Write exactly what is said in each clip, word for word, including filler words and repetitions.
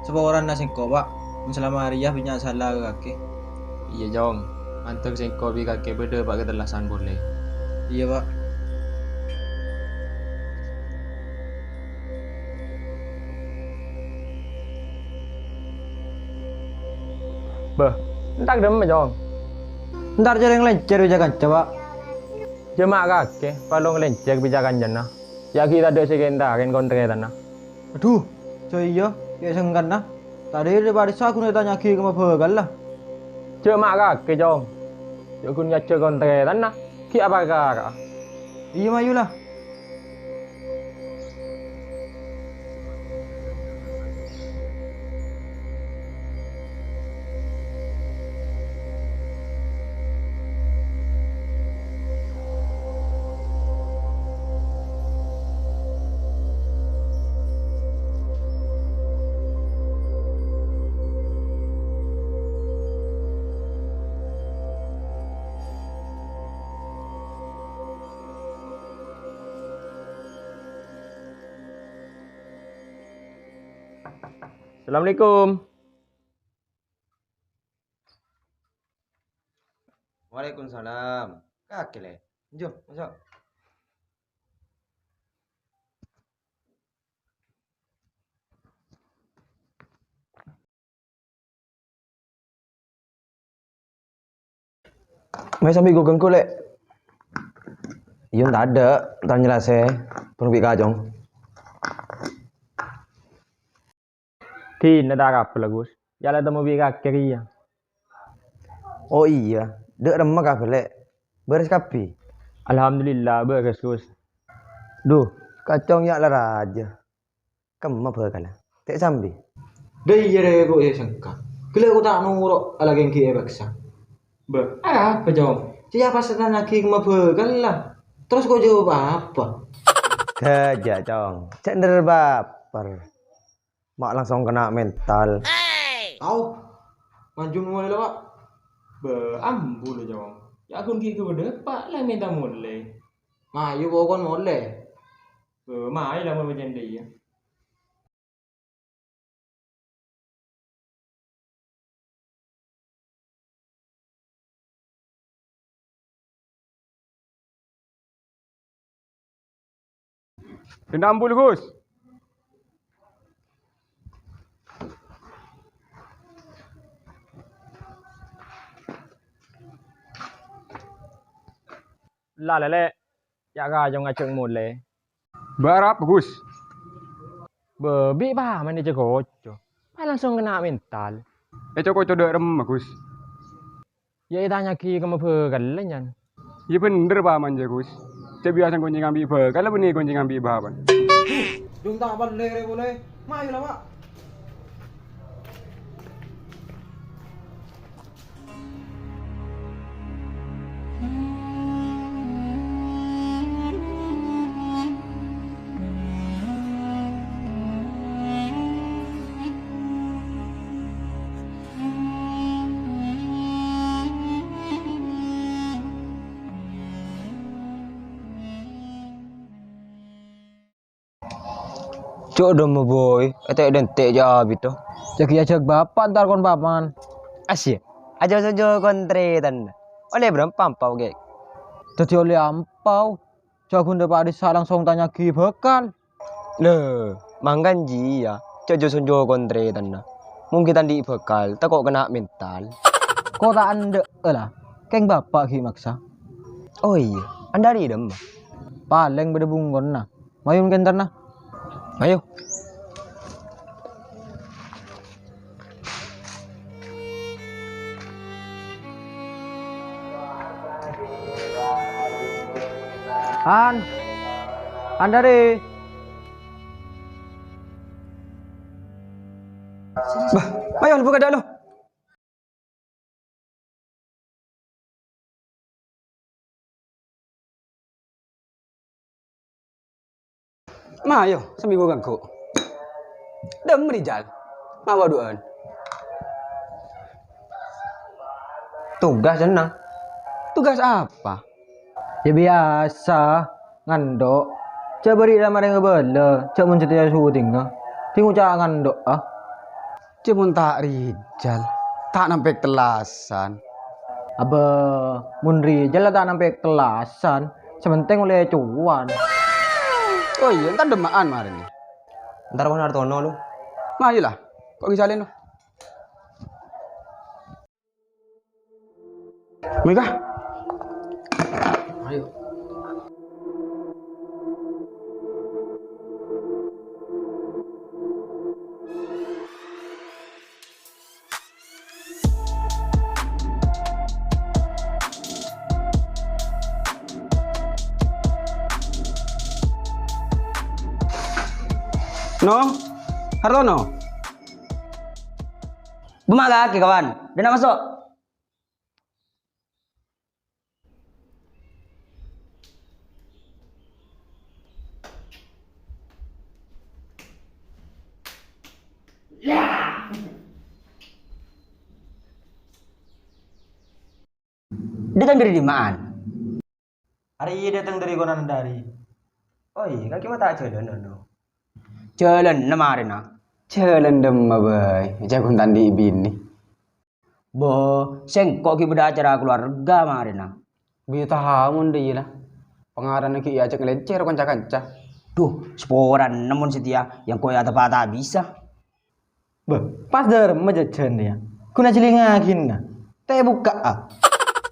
Saporana sèngko', Pa'. Mon salama arèya bânnya' sala ka kakè. Iyâ, Cong. Mandhâr sèngko' bi' kakè bâdâ pa' katellasan polè. Iyâ, Pa'. Bâh, entar dâmma, Cong. Entar jhâ' rèng lèncèr bi' ca-kanca, Pa'. Jhâ' ma' kakè, palong lèncèr bi' ca-kancana. Yâ' ghi' tadâ' sè kèntarèn kon-tarètanna. Adhu, jhâ' iyâ, yâ' sengkana. Tadâ' rè-parèsa ghun ètanya'aghi ka mabhâkalla. Jhâ' ma' kakè, Cong. Jhâ' ghun ngajhâk kon-tarètanna, ghi' aparkara'a. Iyâ, mayu la. Assalamualaikum. Waalaikumsalam. Kakè, Lè. Njo, maso'. Mè' sambi ghu-ghânggu, Lè'. Iyâ, tadâ', ta' nyèlasè, pon bi' kacong. Dinah ta' kabâl, Gus. Yâ la temmo bi' kakè rèya. Oh iyâ, dâ' remma kabâl, Lè'. Bârâs kabbhi? Alhamdulillah, bârâs, Gus. Dhu, kacong yâ la rajâ. Kemma bhâkalla. Ta' sambi. Dâ' iyâ rè, kok yâ sengka. Ghellâ' kok ta' noro', alakè ghi' èpaksa. Bâh, arapa, Cong? Cè' yâ pas ètanya'aghi kemma bhâkalla. Terros kok jâwâb apa? Jhâ', jhâ', Cong. Cè' nèr bâpèr. Ma' langsung kena mental. Au, manjung molè la, Pa'. Bâh, ambu la, Cong. Yâ, ghun ghi' ghâbâdhâ, Pa', la mènta molè. Mayu pokon molè. Bâh, mayu la mon bâjâ dâ' iyâ. Dendam bulu, Gus. La, Lè', yâ kacong ngajhâk molè. Bâ' arapa, Gus? Bâ' bi' paman èco-koco. Pas langsung kena mental. Èco-koco dâ' remma, Gus? Yâ ètanya'aghi kemma bhâkalla, nyan. Iyâ bhendher, paman, jâ, Gus. Cè' biyasana konjhângan bi' bhâkalla bânnè konjhângan bi' bapa'na. Dum ta' pallè rè polè. Mayu la, Pa'. Cok, dâmma, Boy, ètè'-dântè' jâ' abit, to. Jâgâ ajhâk bapa' entar kon paman. Asyik, ajo-sojo kon tarètanna. Ollè bârâmpa ampau, Kè'? Dâddhi ollè ampau. Jâ' ghun dâpa' dissa' langsung tanya'aghi bhâkal. Lè, mangkana jiyâ, jâ' jo-sonjo kon tarètanna. Mon ghi' ta' andi' bhâkal, tako' kena mental. Ko' ta' endâ', la. Kèng bapa' ghi' maksa. Oh iyâ, endâri dâmma. Palèng bâdâ bungkona. Mayu kèntarna. Mayu. An. Andari. Bah, ayo, buka dulu. Ma, ayo, sambi ghu-ganggu. Dâmma, Rijal. Ma, bâdâ'ân. Tugas, Cennang. Tugas apa? Yâ, biyasa, nganḍo'. Jhâ' bâri' la marènga bâlâ, jhâ' mon jhâ' tèya syutingnga. Ding ngoca' nganḍo'a. Cè' mon ta' Rijal, ta' nampè' tellasan. Abâ, mon Rijal la ta' nampè' tellasan, sè pentèng ollè cuan. Oh iyâ, entar demma'an marèna. Entar mon Hartono, lu. Mayu la, kok ghi' salèn, lu. Mèka. Ayo. No, Hartono. Bemma kake, kawan. Dâna maso'. Dâteng dâri dimma'an? Arèya dâteng dâri Konandari. Oi, kakè ma' ta' jhâlân, no? Jhâlân marèna. Jhâlân dâmma bhâi, jhâ' ghun ta' andi' binè. Bo, sèngko' ghi' bâdâ acara kaluarga marèna. Bi' tao mon dâ' iyâ la. Pangarana ghi' èajhâk nglèncèr kanca-kanca. Duh, saporana mon satèya, yâ engko' yâ teppa' ta' bisa. Bâh, pas dâremma jhâjhân rèya. Ghun ajhilingngaghi, na. Tè bukka'a.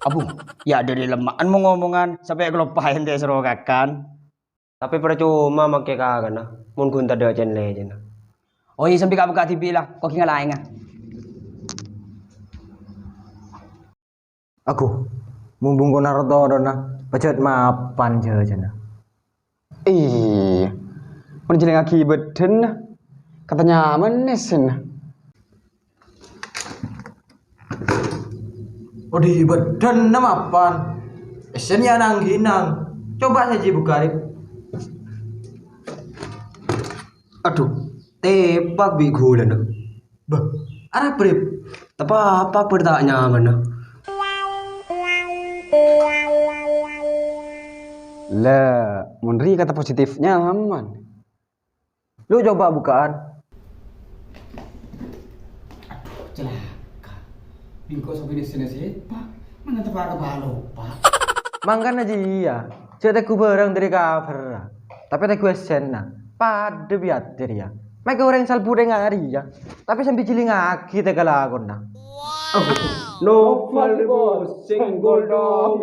Abu, yâ dâri lemma'an mo-ngomongan, sampè' kaloppaèn tè soro kakan. Tapè parcoma makè kakana, mon ghun tadâ' cèn-lècènna. Oh iyâ, sambi ka-bukka' dhibi' la, ko' ghi' ngalaènga. Agu, mumbung Konarto dona, pajhât mapan jhâjhânna. Iyâ, mon jhâlingngaghi bâddhânna, katanya manis, na. Odi bâddhânna mapan. Èssèna yâ nang-ghinang. Coba sè jhâ' bukka', Rip. Adhu, tèpak bi' ghulâna. Bâh, arapa, Rip? Teppa' apa bâr ta' nyamana? La, mon rèya kata positif nyaman. Lu coba bukaan. Adhu, calaka. Bi' engko' sopir èssèna sèpa? Mangkana teppa' ka palopa. Mangkana jiyâ, jhâ' tèngghu bhârâng dâri kaferra. Tapè tèngghu èssèna. Padâ bi' atè rèya. Makè orèng salbu rèng arèya. Tapè sambi jhâlingngaghi tè kalakonna. Novel, Bos, senggol dong.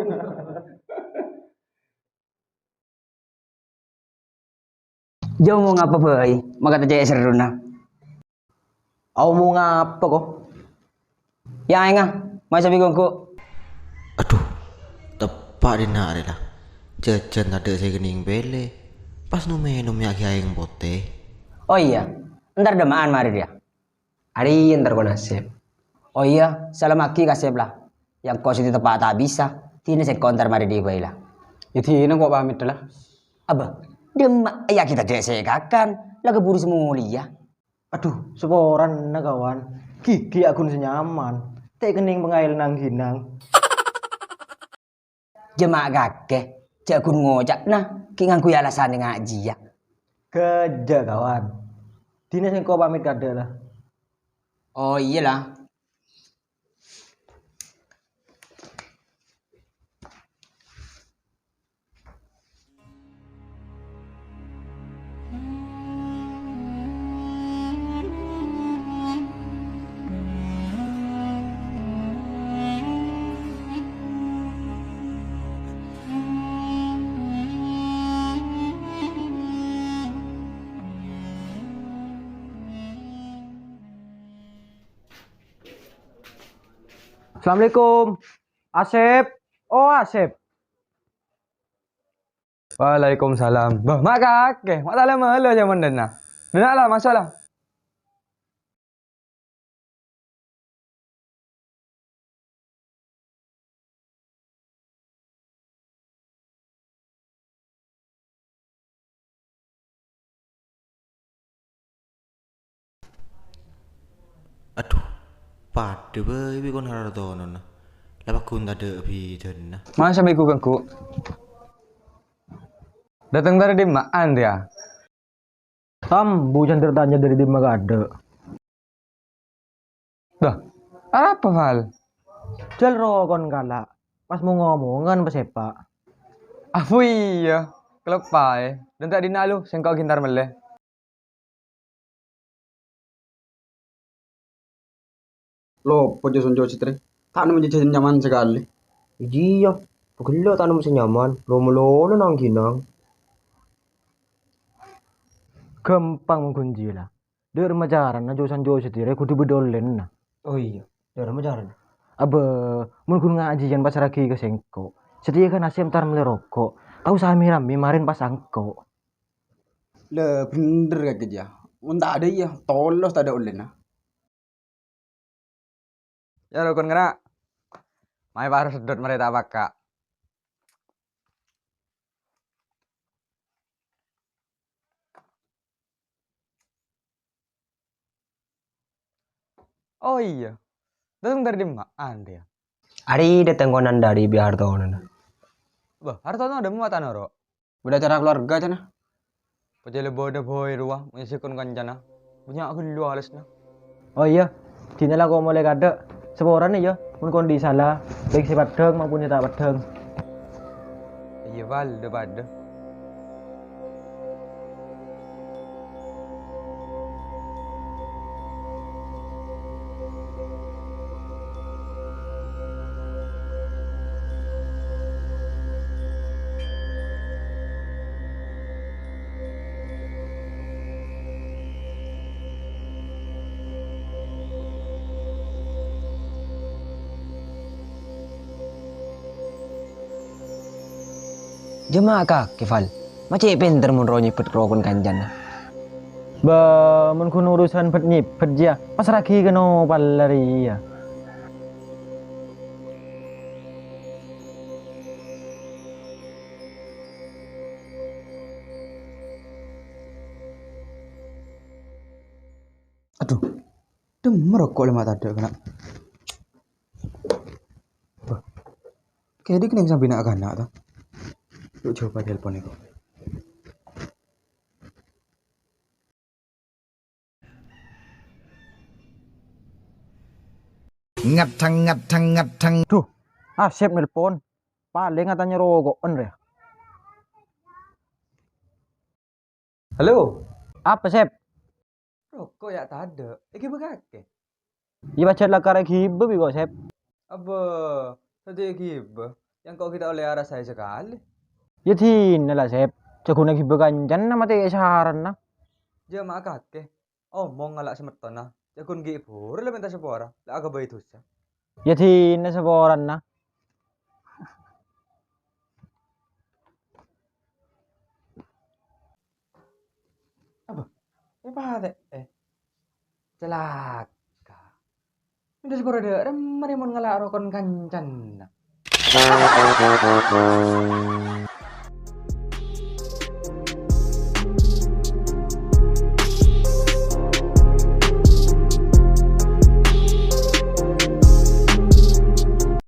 Jhâ' omong apa bhâi, makata cè' serrona. Omong apa, ko? Yâ, aènga, mayu sambi ghu-ongghu. Adhu, teppa' dinna' arè la. Jhâjhân tadâ' sè kennèng pèlè. Pas nom-ènom yâ ghi' aèng potè. Oh iyâ, entar dâmma'an marè rèya. Arèya entar ko Nasib. Oh iyâ, salamaghi ka Sib la. Yâ engko' sè teppa' ta' bisa, dinah sèngko' entar marè dhibi' bhâi la. Yâ dinah ko' pamit la. Abâ, dâmma yâ ghi' tadâ' sè èkakan, la kabhuru sè molèya. Adhu, saporana, kawan. Ghi' ghi' aghun sè nyaman. Tè kennèng pangaèl nang-ghinang. Jhâ' ma' kakè, jhâ' ghun ngoca'na, ghi' ngangghuy alasan ngajhiyâ. Ghâjâ, kawan. Dinah sèngko' pamit kadâ' la. Oh, iyâ la. Assalamualaikum. Asep. Oh, Asep. Waalaikumsalam. Bâh, ma' kakè, ma' ta' la mèlo jhâman dâna. Dâna la, maso' la. Adhu, padâ bhâi bi' Konartonona. La paggun tadâ' bhidhânna. Masa mèghu ganggu? Dâteng dâri dimma, Andria? Tam, bujân tertanya dâri dimma kadâ'. Dah, arapa, Fal? Jhâl rokon kala', pas mong-ngomongan pas èpa'. Afu iyâ, kaloppaè. Dântè' dinna' lu, sèngko' ghi' entar mellè. Loppo jâ-sonjâ sètrè. Ta' nemmo jâ-, jâ-, nyaman sakalè. Iyâ, paghello' ta' nemmo sè nyaman. Lo-, malolo nangghing. Ghâmpang mongghun jiyâ la. Dâ' remma carana jâ-sonjâ sètrè kodhu bâdâ ollèna. Oh iyâ, dâ' remma carana. Abbâ, mon ghun ngajhiyân pasraghi ka sèngko'. Satèya kan Asep entar mellè roko'. Tao sami-rami marèn pas sèngko'. Lè, bhender kakè jâ. Mon tadâ' iyâ, tolos tadâ' ollèna. Yâ, rokon ngèra. Mayu pas sedot marè ta' paka'. Oh iyâ, dâteng dâri dimma, Andrè? Arè dâteng konan dâri Bi Hartono. Bâh, Hartono dâ' emma ta' noro'? Bâdâ acara keluarga, ca'na. Pajâlâ bâdâ bhâi rowa, mènta sè kon kancana. Bânnya' ghellu alèsna. Oh iyâ, dinala ko' molè kaadâ'. Saporana yâ, mon kondi sala, baik sè paddhâng maupun sè ta' paddhâng. Iyâ, Fal, dâ-padâ. Jâ' ma' kakè, Fal. Ma' cè' pènter mon ro-nyèbât rokon kancana. Bâ, mon ghun urusan bât-nyèbât jiyâ, pasraghi ka Nopal arèya. Adhu, dâmma roko' lè ma' tadâ' kana'. Bâh, kèdhi kennèng sambi na'-kana' ta? Yuk, coba telepon èko. Ngatthang, ngatthang, ngatthang. Duh, Asep nelpon. Palèng atanya roko'en rè. Halo. Apa, Sep? Roko' yâ tadâ'. Èghibâ kakè? Yâ, pajhât lakar èghibâ bi' ko', Sep. Abbâ, satèya èghibâ. Yâ, engko' ghi' ta' ollè arasaè sakalè. Yâ, dinala, Sep. Jhâ' ghun èghibâ kancana matè saranna. Jâ' ma' kakè. Omong ngala' sè mettonna. Jhâ' ghun ghi' bhuru la mènta sapora. La aghâbây dhusa. Yâ, dinala saporana. Apa? Èpatè'è. Calaka. Mènta sapora dâ' remma rè mon ngala' rokon kancana.